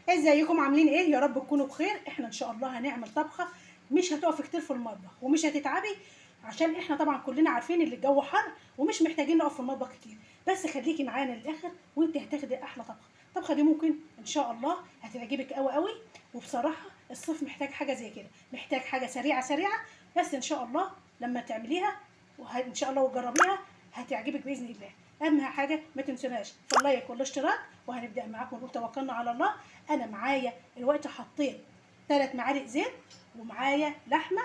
ازيكم عاملين ايه؟ يا رب تكونوا بخير. احنا ان شاء الله هنعمل طبخه مش هتقف كتير في المطبخ ومش هتتعبي، عشان احنا طبعا كلنا عارفين ان الجو حر ومش محتاجين نقف في المطبخ كتير. بس خليكي معانا للاخر وانت هتاخدي احلى طبخه. الطبخة دي ممكن ان شاء الله هتعجبك قوي قوي، وبصراحة الصيف محتاج حاجة زي كده، محتاج حاجة سريعة سريعة، بس ان شاء الله لما تعمليها وان شاء الله وتجربيها هتعجبك باذن الله. اهم حاجة ما تنسوناش في اللايك والاشتراك، وهنبدا معاكم ونقول توكلنا على الله. انا معايا الوقت حطيت 3 معالق زيت ومعايا لحمه،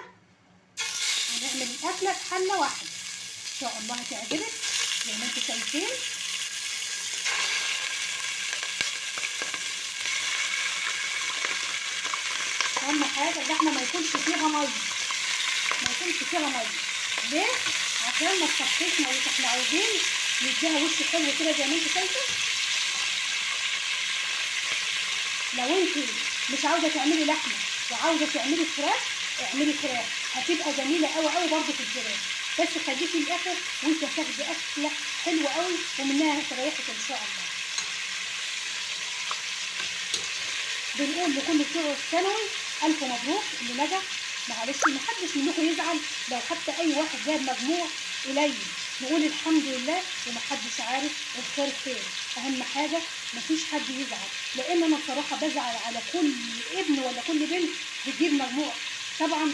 هنعمل الاكلة في حله واحدة ان شاء الله هتعجبك زي ما انتم شايفين. اهم حاجة اللحمة ما يكونش فيها مية، ما يكونش فيها مية. ليه؟ عشان ما تصفيش مية، احنا عاوزين نديها وش حلو كده زي ما انت شايفه. لو انت مش عاوزه تعملي لحمه وعاوزه تعملي فراخ، اعملي فراخ هتبقى جميلة قوي قوي برده في الفراخ. بس خليكي الاخر وانت هتاخدي اكله حلوة قوي ومنها هتريحك ان شاء الله. بنقول لكل بتوع الثانوي الف مبروك اللي نجح. معلش محدش منكم يزعل لو حتى اي واحد جاب مجموع قليل، نقول الحمد لله ومحدش عارف الخير فين. اهم حاجة مفيش حد يزعل، لان انا بصراحة بزعل على كل ابن ولا كل بنت بتجيب مجموع. طبعا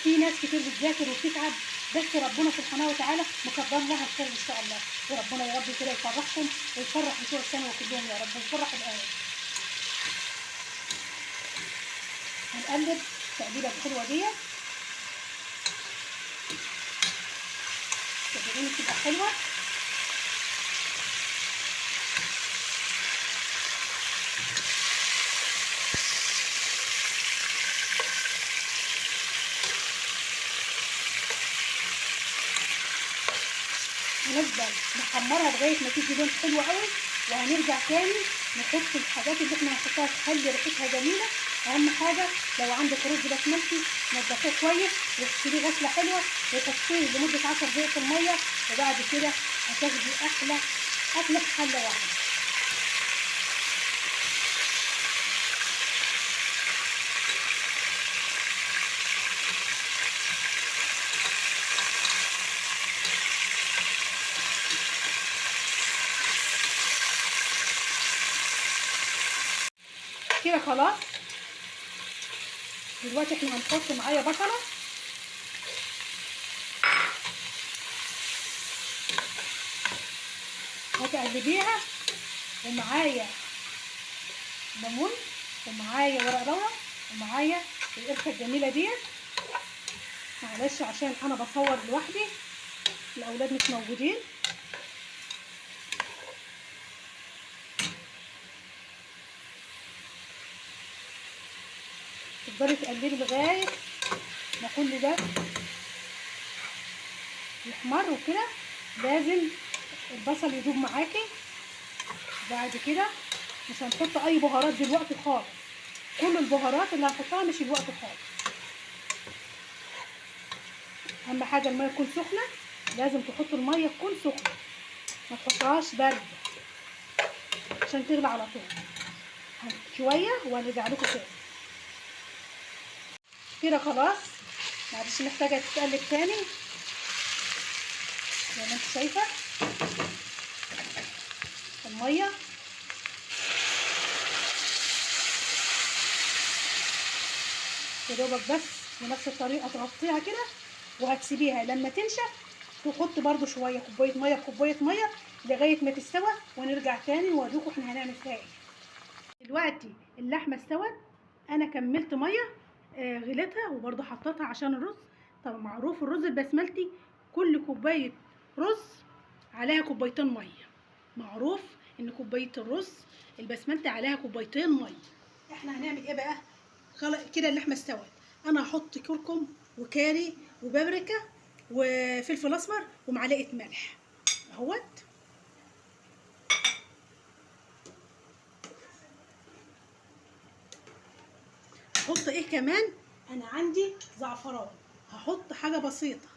في ناس كتير بتذاكر وبتتعب، بس ربنا سبحانه وتعالى مقدر لها الخير ان شاء الله، وربنا يا رب كده يفرحكم ويفرح بتوع الثانوي كلهم يا رب ويفرح الاهل. هنقلب التقليبه الحلوة ديت، صدقوني بتبقى حلوة. هنفضل نحمرها لغاية ما تدي لون حلو قوي، وهنرجع تاني نحط الحاجات اللي احنا هنحطها تخلي ريحتها جميلة. اهم حاجة لو عندك رز بسمتي نضفيه كويس واغسليه غسله حلوة وحطيه لمدة 10 دقايق في المية، وبعد كده هتاخدي احلى اكله في حله واحدة. كده خلاص. دلوقتي احنا هنحط معايا بصله، هتقلبيها، ومعايا ليمون ومعايا ورق لورا ومعايا القرفه الجميلة ديت. معلش عشان انا بصور لوحدي، الاولاد مش موجودين. تفضلي تقلبي لغاية ما كل ده يحمر وكده. لازم البصل يدوب معاكي. بعد كده مش هنحط اي بهارات دلوقتي خالص، كل البهارات اللي هنحطها مش الوقت خالص. اهم حاجة المية تكون سخنة، لازم تحطوا المية تكون سخنة، ما تحطهاش باردة عشان تغلي على طول. شوية وهنرجع لكم تاني. كده خلاص، معلش محتاجه تتقلب تاني زي ما انت شايفه المية. يا دوبك بس بنفس الطريقة تغطيها كده، وهتسيبيها لما تنشف تحط برده شوية كوباية مية بكوبايه مية لغاية ما تستوى، ونرجع تاني نوريكم احنا هنعمل فيها ايه. دلوقتي اللحمة استوت، انا كملت مية غليتها وبرده حطيتها عشان الرز. طبعا معروف الرز البسملتي كل كوباية رز عليها كوبايتين مية، معروف ان كوباية الرز البسملتي عليها كوبايتين مية. احنا هنعمل ايه بقى؟ خلاص كده اللحمة استوت، انا هحط كركم وكاري وبابريكا وفلفل اسمر ومعلقة ملح اهوت. هحط ايه كمان؟ انا عندي زعفران، هحط حاجة بسيطة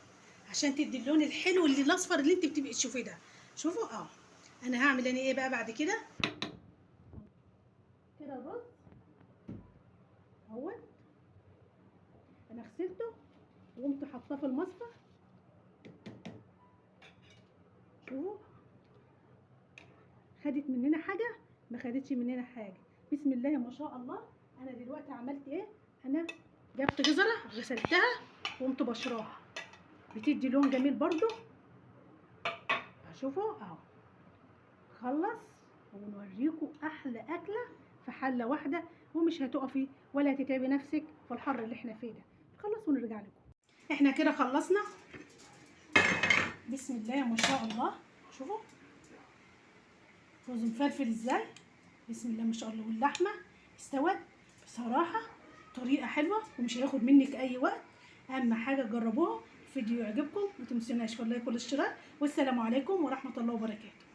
عشان تدي اللون الحلو اللي الاصفر اللي انت بتبقي تشوفيه ده. شوفوا انا هعمل انا ايه بقى بعد كده. كده الرز حطاه في المصفى. شوفوا خدت مننا حاجة؟ ما خدتش مننا حاجة. بسم الله ما شاء الله. انا دلوقتي عملت ايه؟ انا جبت جزرة غسلتها وقمت بشراها، بتدي لون جميل برضو. شوفوا اهو خلص، ونوريكم احلى اكله في حله واحدة، ومش هتقفي ولا هتتعبي نفسك في الحر اللي احنا فيه ده. نخلص ونرجع لكم. احنا كده خلصنا بسم الله ما شاء الله. شوفوا رز مفلفل ازاي، بسم الله ما شاء الله. واللحمة استوت بصراحة طريقه حلوة ومش هياخد منك اي وقت. اهم حاجة جربوها، الفيديو يعجبكم، ما تنسوناش في اللايك والاشتراك، والسلام عليكم ورحمة الله وبركاته.